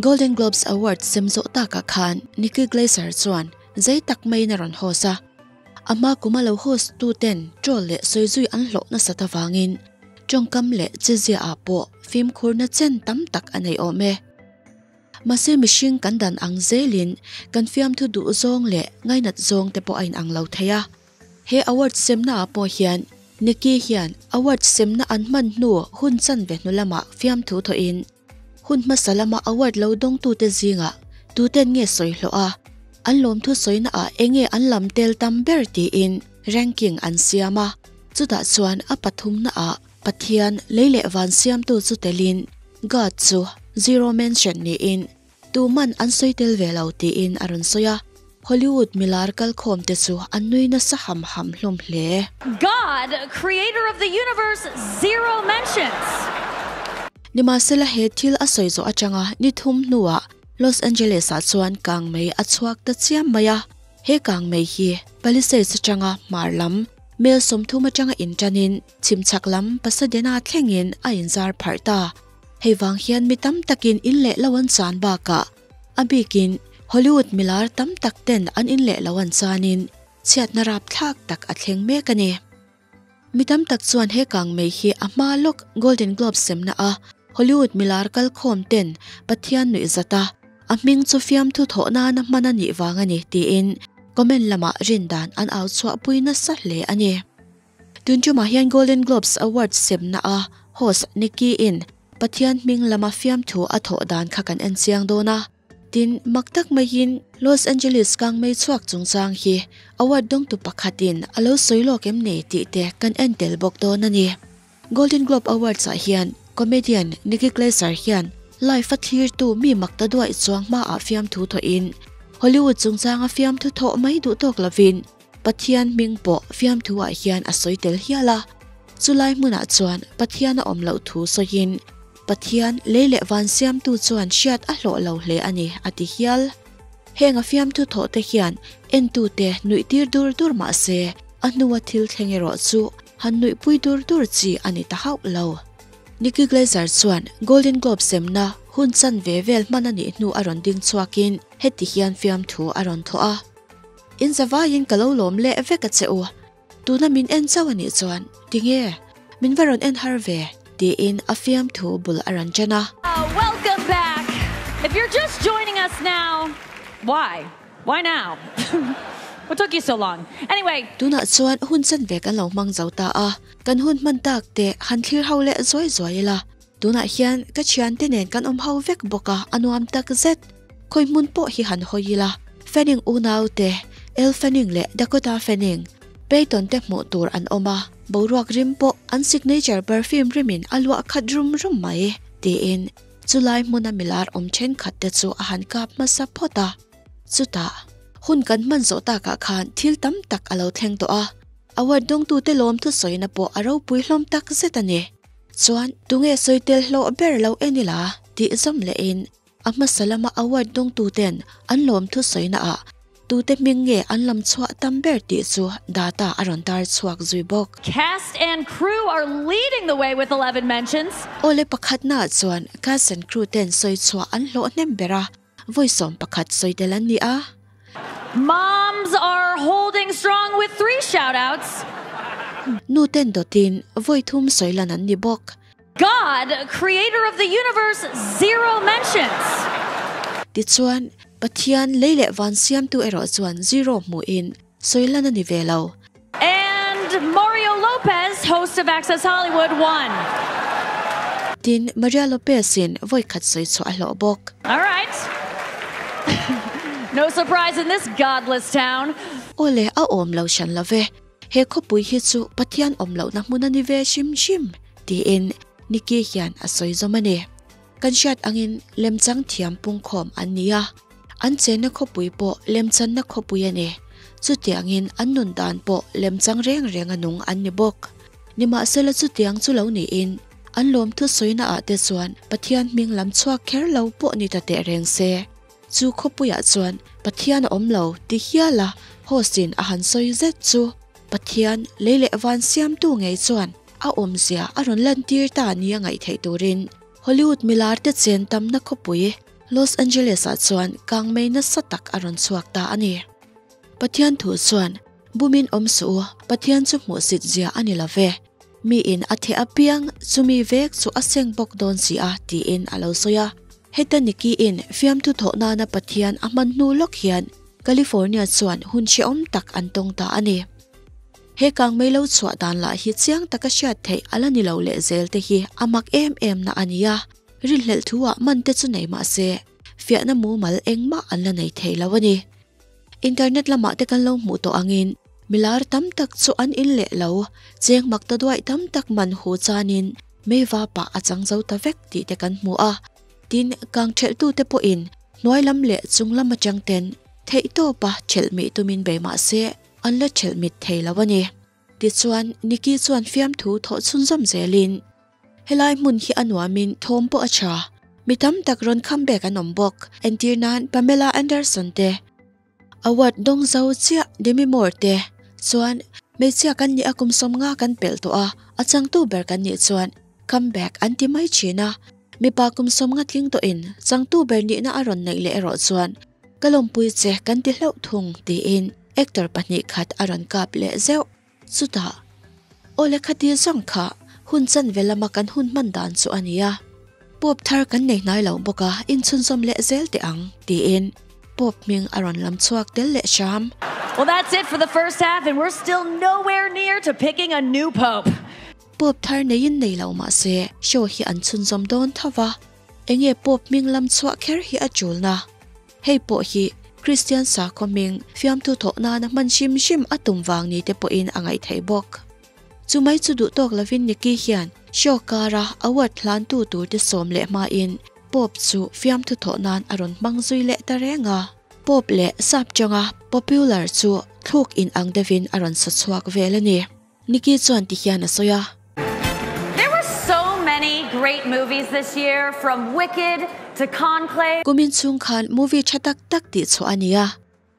Golden Globes Awards sem zawh takah khan Nikki Glaser chuan zei tak maiin a rawn host a. A hma kuma lo host tu ten troll leh sawizui an hlawh nasat avangin tawngkam leh chezia ah pawh fimkhurna chen tam tak a nei awm e. Mahse mihring kan dan ang zelin kan fiamthu duh zawng leh ngainat zawng te pawh a inang lo thei a. He award semna ah pawh hian Nikki hian award semna an hman hnu hun chanve hnu lamah fiamthu thawhin Hun hmasa lama award lo dawngtute zingah tuten nge sawi hlawh a, an lawmthu sawina ah enge an lam tel tam ber tiin ranking an siam a, chutah chuan a pathumna ah Pathian lei leh van siamtu chu telin God chu zero mention niin tuman an sawi tel ve lo tiin a rawn sawi a, Hollywood milar kalkhawm te chu an nui nasa ham ham hlawm hle. God, creator of the universe, zero mentions. Nimahsela he thil a sawi zawh atanga ni thum hnuah Los Angeles ah chuan kangmei a chhuak ta chiam mai a, he kangmei hi Palisades atanga hmar lam mel 30 atanga intanin chhimchhak lam Pasadena thlengin a inzar pharh ta. Hei vang hian mi tam takin in leh lo an chan bakah A bikin Hollywood milar tam tak ten an in leh lo an chanin chhiatna rapthlak tak a thleng mek a ni. Mi tam tak chuan he kangmei hi a hma lawk Golden Globe semna a Hollywood milar kalkhawm ten Pathian nuih zat a, a hming chu fiamthu thawh nana hman a nih vang a ni tiin comment lamah rindan an au chhuahpui nasa hle a ni. Tun tumah hian Golden Globes Awards semna a host Nikki in Pathian hming lama fiamthu a thawh dan kha kan en chiang dawn a. Tin, mak tak maiin Los Angeles kangmei chhuak chungchang hi award dawngtu pakhatin a lo sawi lawk em ni tih te kan en tel bawk dawn a ni. Golden Globe Awards ah hian comedian Nikki Glaser hian live a thlirtu mi mak ta duaih chuang hmaah fiamthu thawhin Hollywood chungchanga fiamthu thawh mai duh tawk lovin Pathian hming pawh fiamthu ah hian a sawi tel hial a, chulai hmunah chuan Pathian a awm loh thu sawiin, Pathian lei leh van siamtu chuan hriat a hlawh lo hle a ni, a ti hial. Heng a fiamthu thawh te hian entute nuih tir dur dur mah se, a hnua thil thleng erawh chu han nuihpui dur dur chi a ni ta hauh lo. Nikki Glaser chuan Golden Globe semna hun chanve vel hman a nih hnu a rawn ding chhuakin heti hian fiamthu a rawn thawh a. In zavaiin ka lo lawm leh vek a che u. Tuna min en chauh a nih chuan tinge min va rawn en har ve tiin a fiamthu bul a rawn ṭan a. Welcome back. If you're just joining us now, why? Why now? What took you so long? Anyway. Tunah chuan hun chanve kan lo hmang zo ta a, kan hun hman tak te han thlir ho leh zuai zuai ila. Tunah hian ka thiante nen kan awm ho vek bawk a, a nuam tak zet. Khawi hmun pawh hi han hawi ila, Fanning unau te, Elle Fanning leh Dakota Fanning, Peyton te hmuh tur an awm a, boruak rim pawh an signature perfume rimin a luah khat rum rum mai, tiin chulai hmuna milar awm thenkhat te chu a han kap hmasa phawt a. Chutah, hun kan hman zawh takah khan thil tam tak a lo thleng tawh a, award dawngtute lawmthu sawina pawh a ropui hlawm tak zet a ni. Chuan tunge sawi tel hlawh ber lo en ila tih zawm lehin a hmasa lama award dawngtuten an lawmthu sawina ah tute hming nge an lam chhuah tam ber tih chu data a rawn tar chhuak zui bawk. Cast and crew are leading the way with 11 mentions. Awle pakhatna ah chuan cast and crew ten sawi chhuah an hlawh hnem ber a, vawi 11 sawi tel an ni a. Moms are holding strong with 3 shout outs. Nu ten dawtin vawi thum sawi lan an ni bawk. God, creator of the universe, zero mentions. Tichuan, Pathian lei leh van siamtu erawh chuan zero hmuhin sawi lan a ni ve lo. And Mario Lopez, host of Access Hollywood, one. Tin, Maria Lopez in vawi khat sawi chhuah a hlawh bawk. All right. No surprise in this godless town. Aw le, a awm lo hran lo ve. He khawpui hi chu Pathian awm lohna hmun a ni ve hrim hrim, tiin Nikki hian a sawi zawm a ni. Kan hriat angin lemchang thiam pungkhawm an ni a, an chenna khawpui pawh lemchanna khawpui a ni. Chutiangin an nun dan pawh lemchang reng reng a nung an ni bawk. Nimahsela chutiang chu lo niin an lawmthu sawina ah te chuan Pathian hming lam chhuak kher lo pawh ni ta teh reng se. Chu khawpuiah chuan Pathian a awm lo ti hial a host in a han sawi zet chu Pathian lei leh van siamtu ngei chuan a awmzia a rawn lantir ta nia ngaih theih turin. Hollywood milar te chen tamna khawpui Los Angeles ah chuan kangmei nasa tak a rawn chhuak ta a ni. Pathian thu chuan bumin awm suh u, Pathian chu hmuhsit zia a ni lo ve. Mi in a theh apiang chumi vek chu a seng bawk dawn si a tiin a lo sawi a. Heta Nikki in fiamthu thawh nana Pathian a hman hnu lawk hian California chuan hun hrehawm tak an tawng ta a ni. He kangmei lo chhuah dan lah hi chiang taka hriat theih a la ni lo leh zel te hi a mak em em na a ni a, rinhlelh thu ah man te chu nei mah se fiahna mumal engmah an la nei thei lo a ni. Internet lamah te kan lo hmuh tawh angin milar tam tak chu an in leh lo, cheng mak ta duaih tam tak man hu chanin meiva pah a chang zo ta vek tih te kan hmu a. Tin, kang thelhtute pawhin hnuai lam leh chung lam atang ten theihtawpa thelh mih tumin bei mah se an la thelh mit thei lo a ni. Tichuan, Nikki chuan fiamthu thawh chhunzawm zelin, Helai hmun hi a nuamin thawm pawh a tha. Mi tam tak rawn comeback an awm bawk. Entir nan Pamela Anderson te, Award dawng zo chiah Demi Moore te chuan hmeichhia kan nih a kum 50 kan pelh tawh a, a changtu ber kan nih chuan comeback an ti mai thin a. Mipa kum 50 tling tawhin changtu ber nihna a rawn neih leh erawh chuan ka lawmpui che kan ti hlauh thung tiin actor pahnih khat a rawn kap leh zeuh. Chutah, aw lehkha dil zawng kha hun chanve lama kan hun hman dan chu a ni a, Pope thar kan nei hnai lo bawk a, inchhunzawm leh zel teh ang, tiin Pope hming a rawn lam chhuak tel leh hram. Well, that's it for the first half and we're still nowhere near to picking a new Pope. Pope thar neiin nei lo mah se, show hi an chhunzawm dawn tho va, enge Pope hming lam chhuah kher hi a tulna? Hei pawh hi Kristian sakhaw hming fiamthu thawh nana hman hrim hrim a tum vang ni te pawhin a ngaih theih bawk. Chumai chu duh tawk lovin Nikki hian show kara award hlantu tur te sawm leh hmain Pope chu fiamthu thawh nan a rawn hmang zui leh ta reng a. Pope leh sap changa popular chu thluk in ang deuhin a rawn sa chhuak vel a ni. Nikki chuan ti hian a sawi a. There were so many great movies this year, from Wicked to Conclave. Kumin chhung khan movie tha tak tak tih chhuah a ni a,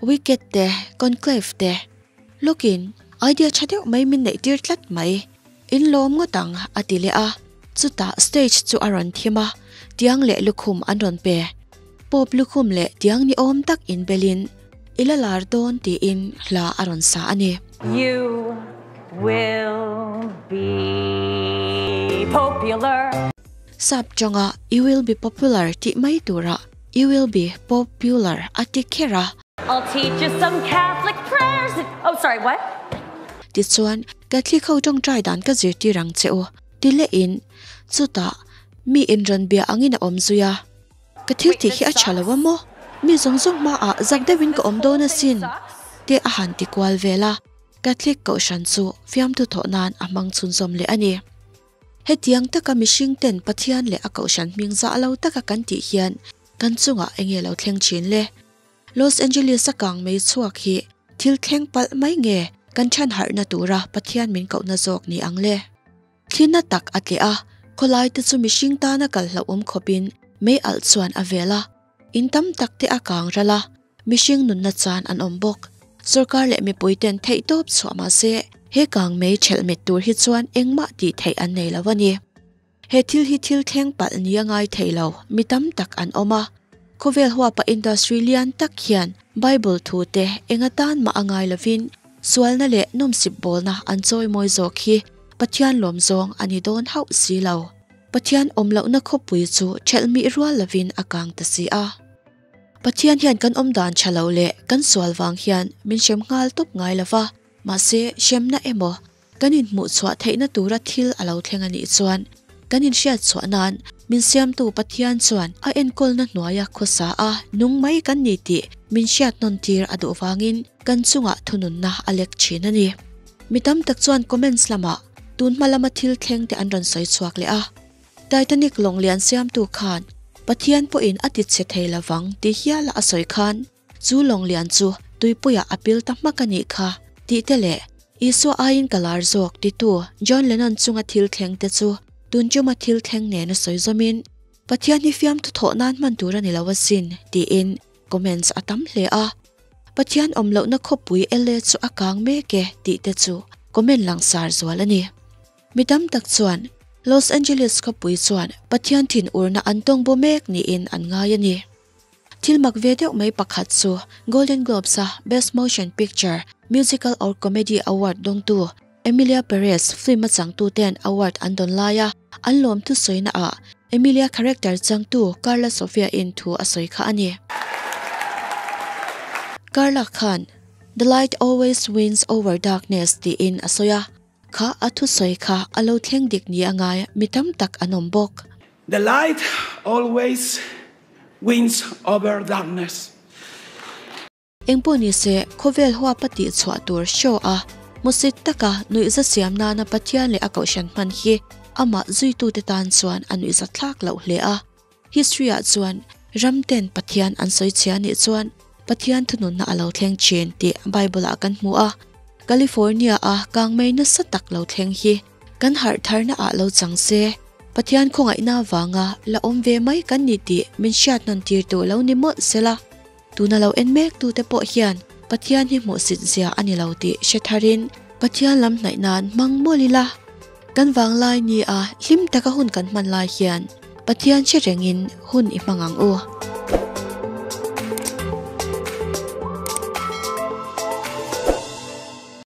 Wicked te, Conclave te. Lawkin, idea tha deuh mai min neih tir tlat mai. In lawm ngawt ang, a ti leh a. Chutah stage chu a rawn thim a, tiang leh lukhum an rawn pe. Pope lukhum leh tiang ni awm tak inbelin, I la lar dawn tiin hla a rawn sa a ni. You will be popular. Sap tawngah You will be popular tih mai turah You will be pope-ular a ti kher a. I'll teach you some Catholic prayers and Oh sorry, what? Tichuan, Catholic ho tawngtai dan ka zirtir ang che u, ti lehin chutah mi inrawn bia angin a awm zui a. Ka thil tih hi a tha lo a maw? Mi zawng zawng hmaah zak deuhin ka awm dawn asin, te a han ti kual vel a, Catholic kohhran chu fiamthu thawh nan a hmang chhunzawm leh a ni. Hetiang taka mihring ten Pathian leh a kohhran hming zah lo taka kan tih hian kan chungah enge lo thleng thin le? Los Angeles a kang mei chhuak hi thil thleng palh mai nge kan chhan harhna tura Pathian min kohna zawk ni ang le? Thlina tak a tleh a, khawlai te chu mihring tana kal hlauhawm khawpin mei alh chuan a vel a, in tam tak te a kang ral a, mihring nunna chan an awm bawk. Sorkar leh mipui ten theih tawp chhuah mah se, he kang mei thelh met tur hi chuan engmah tih theih an nei lo a ni. He thil hi thil thleng palh ni a ngai thei lo, mi tam tak an awm a. Khawvel huapa industry lian tak hian Bible thu te eng atan mah a ngai lovin sualna leh nawmsip bawlna an chawimawi zawk hi Pathian lawm zawng a ni dawn hauh si lo. Pathian awm lohna khawpui chu thelh mih rual lovin a kang ta si a. Pathian hian kan awm dan tha lo leh kan sual vang hian min hrem nghal tawp ngai lo va, mahse hremna emaw Kan inhmuhchhuah theihna tura thil a lo thleng a nih chuan, kan inhriatchhuah nan min siamtu Pathian chuan a enkawlna hnuaia khawsa a nung mai kan ni tih min hriat nawn tir a duh vangin kan chungah thununna a lek thin a ni. Mi tam tak chuan comments lamah tun hma lama thil thleng te an rawn sawi chhuak leh a. Titanic lawng lian siamtu khan Pathian pawhin a ti chhe thei lovang ti hiala a sawi khan, Chu lawng lian chu tuipuiah a pil ta hmak a nih kha, tih te leh Isua aiin ka lar zawk titu John Lennon chunga thil thleng te chu tun chuma thil thleng nena sawi zawmin, Pathian hi fiamthu thawh nan hman tur a ni lo asin, tiin comments a tam hle a. Pathian awm lohna khawpui LA chu a kang mek e tih te chu comment langsar zual a ni. Mi tam tak chuan. Los Angeles khawpui chuan Pathian thinurna an tawng baw mek niin an ngai a ni. Thil mak ve deuh mai pakhat chu Golden Globes-a Best Motion Picture, Musical or Comedy Award dawngtu Emilia Perez film a changtuten award an dawn laia an lawm thusawi naah Emilia character changtu Karla Sofia in thu a sawi kha a ni. Karla khan The light always wins over darkness tiin a sawi a, kha a thusawi kha a lo thleng dik ni a ngai mi tam tak an awm bawk. The light always wins over darkness. Engpawh nise, khawvel huapa tihchhuah tur show a hmusit taka nuihza siam nana Pathian leh a kohhran hman hi amah zuitute tan chuan a nuihza thlak loh hle a. History ah chuan ram ten Pathian an sawi chhia nih chuan Pathian thununna a lo thleng thin tih Bible ah kan hmu a. California a kangmei nasa tak lo thleng hi kan harh tharna ah lo chang se, Pathian khawngaihna vanga la awm ve mai kan ni tih min hriat nawn tir duh lo ni mawlh sela. Tuna lo en mek tute pawh hian Pathian hi hmuhsit zia a ni lo tih hre tharin Pathian lam hnaih nan hmang mawlh ila. Kan vanglai ni a hlim taka hun kan hman lai hian Pathian hre rengin hun i hmang ang u.